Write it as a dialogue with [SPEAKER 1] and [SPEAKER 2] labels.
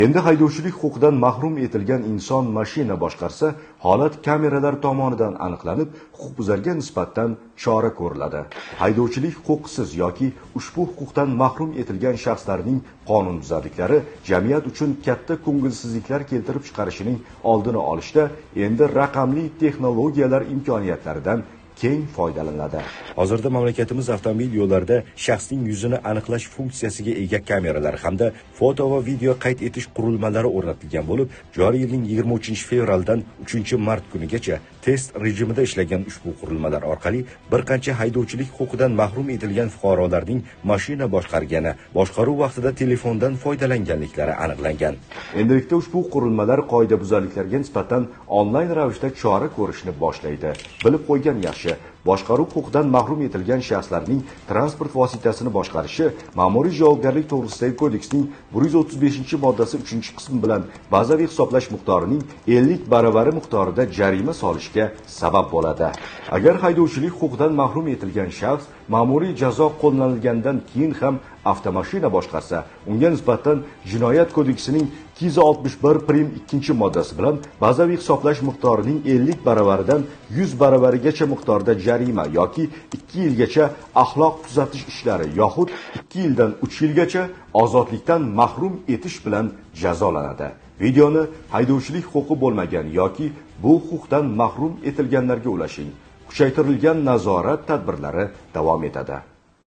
[SPEAKER 1] Endi haydovchilik huquqidan mahrum etilgan inson mashina boshqarsa, holat kameralar tomonidan aniqlanib, huquqbuzarga nisbatan chora ko'riladi. Haydovchilik huquqisiz yoki ushbu huquqdan mahrum etilgan shaxslarning qonunbuzarliklari jamiyat uchun katta ko'ngilsizliklar keltirib chiqarishining oldini olishda endi raqamli texnologiyalar imkoniyatlaridan keng foydalaniladi. Hozirda mamlakatimiz avtomobil yo'llarida shaxsning yuzini aniqlash funksiyasiga ega kameralar hamda foto va video qayd etish qurilmalari o'rnatilgan bo'lib, joriy yilning 23-fevraldan 3-mart kunigacha test rejimida ishlagan ushbu qurilmalar orqali bir qancha haydovchilik huquqidan mahrum etilgan fuqarolarning mashina boshqargani, boshqaruv vaqtida telefondan foydalanganliklari aniqlangan. Endilikda ushbu qurilmalar qoidabuzarliklarga nisbatan onlayn ravishda chora ko'rishni boshlaydi. Bilib qo'ygan yaxshi, boshqaruv huquqidan mahrum etilgan shaxslarning transport vositasini boshqarishi Ma'muriy javobgarlik to'g'risidagi kodeksning 135-moddasi 3-qismi bilan bazaviy hisoblash miqdorining 50 baravari miqdorida jarima solishga sabab bo'ladi. Agar haydovchilik huquqidan mahrum etilgan shaxs ma'muriy jazo qo'llanilgandan keyin ham avtomashina boshqarsa, unga nisbatan Jinoyat kodeksining 261 prim 2-moddasi bilan bazaviy hisoblash miqdorining 50 baravaridan 100 baravarigacha miqdorda jarima yoki 2 yilgacha axloq tuzatish ishlari yoxud 2 yildan 3 yilgacha ozodlikdan mahrum etish bilan jazolanadi. Videoni haydovchilik huquqi bo'lmagan yoki bu huquqdan mahrum etilganlarga ulashing. Kuchaytirilgan nazorat tadbirlari davom etadi.